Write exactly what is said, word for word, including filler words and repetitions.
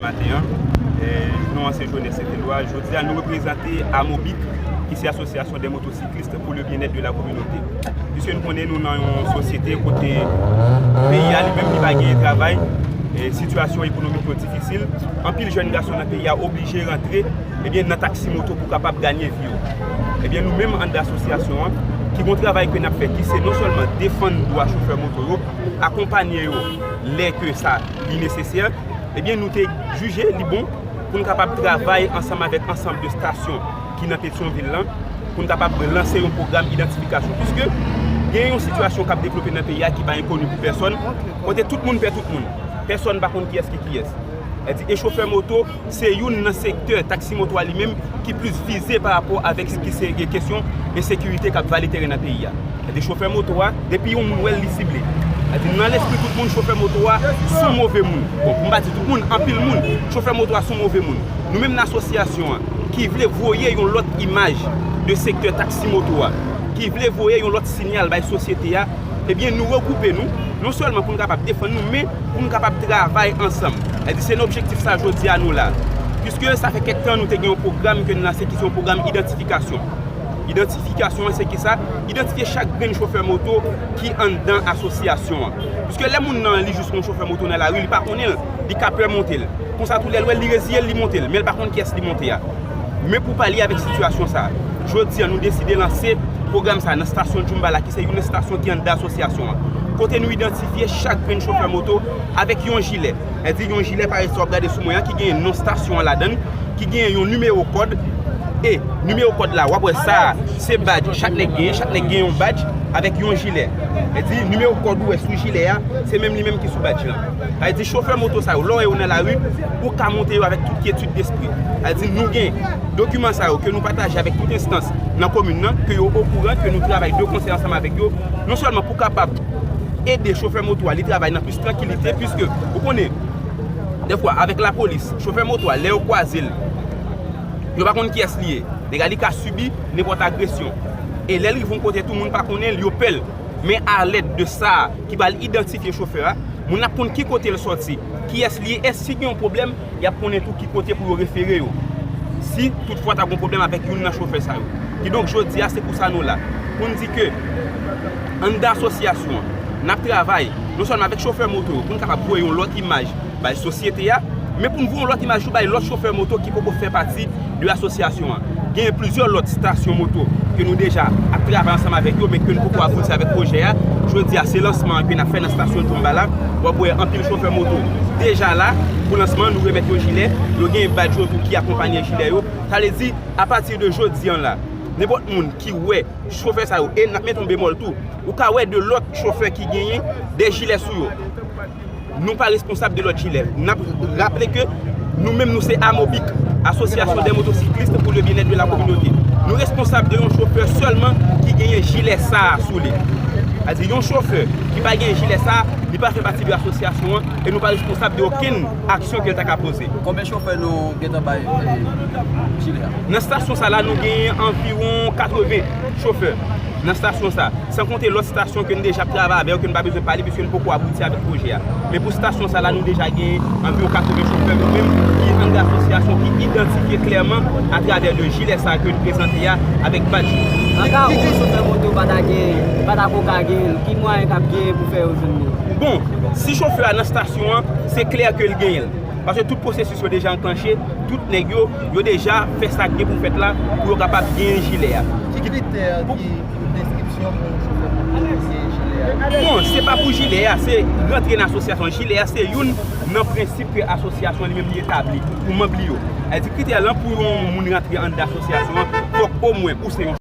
Maten an, eh, non an se Jones Setelwa. Jodi a, nou reprezante Amobic, ki se Association des Motocyclistes pour le Bien-être de la Communauté. Piske nou konnen nou nan yon sosyete kote peyi a li menm li pa genyen travay, eh, sitiyasyon ekonomik yo difisil, anpil jèn gason nan peyi a oblije rantre, ebyen, nan taksi moto pou kapab ganye vi yo. Ebyen, nou menm anndan asosyasyon an, ki gon travay ke n ap fè, ki se non sèlman defann dwa chofè moto yo, akonpanye yo lè ke sa li nesesè, ebyen, nou te jije li bon pou n kapab travay ansanm avèk ansanm de stasyon ki nan Petyonvil lan, pou n kapab lanse yon pwogram idantifikasyon. Piske gen yon sitiyasyon k ap devlope nan peyi a ki pa enkoni pou pèsòn, kote tout moun pè tout moun. Pèsòn pa konn kiyès ki kiyès. Sètadi, e chofè moto, se youn nan sektè taksi moto a li menm ki plis vize pa rapò avèk ki se kesyon ensekirite k ap vale teren nan peyi a. Sètadi, chofè moto a, depi yon moun wè l, li sible. Sètadi, nan lespri tout moun, chofè moto a s on move moun. Bon, pou m pa di tout moun, anpil moun, chofè moto a s on move moun. Nou menm nan asosyasyon an, ki vle voye yon lòt imaj de sektè taksi moto a, ki vle voye yon lòt siyal bay sosyete a, ebyen, nou regwoupe nou, non sèlman pou n kapab defann nou, men pou n kapab travay ansanm. Sètadi, se nan objektif sa jodi a nou la. Piske sa fè kèk tan nou te gen yon pwogram ke n lanse ki se yon pwogram idantifikasyon. Idantifikasyon an se ki sa? Idantifye chak grenn chofè moto ki anndan asosyasyon an. Piske lè moun nan li jis yon chofè moto nan lari, li pa konnen l, li ka pè monte l. Konsa tou lè l wè l, li reziye l, li monte l, men l pa konn kiyès li monte a. Men pou palye avèk sitiyasyon sa a, jodi a nou deside lanse pwogram sa a nan stasyon Djoumbala, ki se youn nan stasyon ki anndan asosyasyon an. Kote nou idantifye chak grenn chofè moto avèk yon jilè. Sètadi yon jilè parèy sa w ap gade sou mwen an, ki genyen non stasyon an ladan l, ki genyen yon nimewo kòd. E nimewo kòd la, w ap wè sa a, se badj. Chak nèg genyen, chak nèg gen yon badj avèk yon jilè. Sètadi nimewo kòd ou wè sou jilè a, se menm li menm ki sou badj lan. Sètadi chofè moto sa yo, lè w wè yo nan lari, ou ka monte yo avèk tout kyetid despri. Sètadi nou gen dokiman sa yo ke nou pataje avèk tout enstans nan komin nan, ke yo okouran, ke nou travay de konsè ansanm avèk yo, non sèlman pou kapab ede chofè moto a li travay nan plis trankilite, piske ou konnen, dèfwa, avèk lapolis, chofè moto a, lè yo kwaze l, yo pa konn kiyès li ye. Nèg la, li ka sibi nenpòt agresyon. E lè l rive yon kote, tou moun pa konnen l, yo pè l. Men alèd de sa a, ki pral idantifye chofè a, moun ap konn ki kote l sòti, kiyès li ye, e si gen yon pwoblèm, y ap konnen tou ki kote pou yo refere yo. Si toutfwa ta gon pwoblèm avèk youn nan chofè sa yo. Kidonk, jodi a, se pou sa nou la. Pou n di ke, anndan asosyasyon an, n ap travay, non sèlman avèk chofè moto yo, pou n kapab voye yon lòt imaj bay sosyete a, men pou n voye yon lòt imaj tou bay lòt chofè moto ki poko fè pati de asosyasyon an. Genyen plizyè lòt stasyon moto ke nou deja ap travay ansanm avèk yo, men ke n poko abouti avèk pwojè a. Jodi a, se lansman an ke n ap fè nan stasyon Djoumbala. W ap wè anpil chofè moto deja la. Pou lansman an, nou remèt yo jilè. Yo genyen badj yo tou ki akonpanye jilè yo. Sa vle di, apati de jodi an la, nenpòt moun ki wè chofè sa yo, e n ap mete yon bemòl tou, ou ka wè de lòt chofè ki genyen de jilè sou yo. Nou pa responsab de lòt jilè. N ap raple ke nou menm, nou se Amobic, Association des Motocyclistes pour le Bien-être de la Communauté. Nou responsab de yon chofè sèlman ki genyen jilè sa a sou li. Sètadi yon chofè ki pa genyen jilè sa a, li pa fè pati de asosyasyon an, e nou pa responsab de okenn aksyon ke l ta ka poze. Konbyen chofè nou gentan bay, eh, jilè a? Nan stasyon sa la, nou genyen anviwon katreven chofè nan stasyon sa. San konte lòt stasyon ke n deja ap travay avè yo, ke n pa bezwen pale, piske n poko abouti avèk pwojè a. Men pou stasyon sa la, nou deja gen anviwon katreven chofè nou menm ki anndan asosyasyon ki idantifye klèman atravè de jilè sa ke n prezante a avèk badj yo. An ka ou chofè moto pa ta gen, pa ta ko ka gen, ki mwayen k ap gen pou fè yo jwenn li? Bon, si chofè a nan stasyon an, se klè ke l genyen l. Paske tout pwosesis yo deja anklanche, tout nèg yo, yo deja fè sa k gen pou fèt la pou yo kapab genyen jilè a. Ki kritè ki pou deskripsyon pou yon chofè moto ki gen jilè a? Bon, se pa pou jilè a, se rantre nan asosyasyon. Jilè a se youn nan prensip ke asosyasyon li menm li etabli pou manm li yo. Sètadi kritè lan pou yon moun rantre anndan asosyasyon an, fòk omwen ou se yon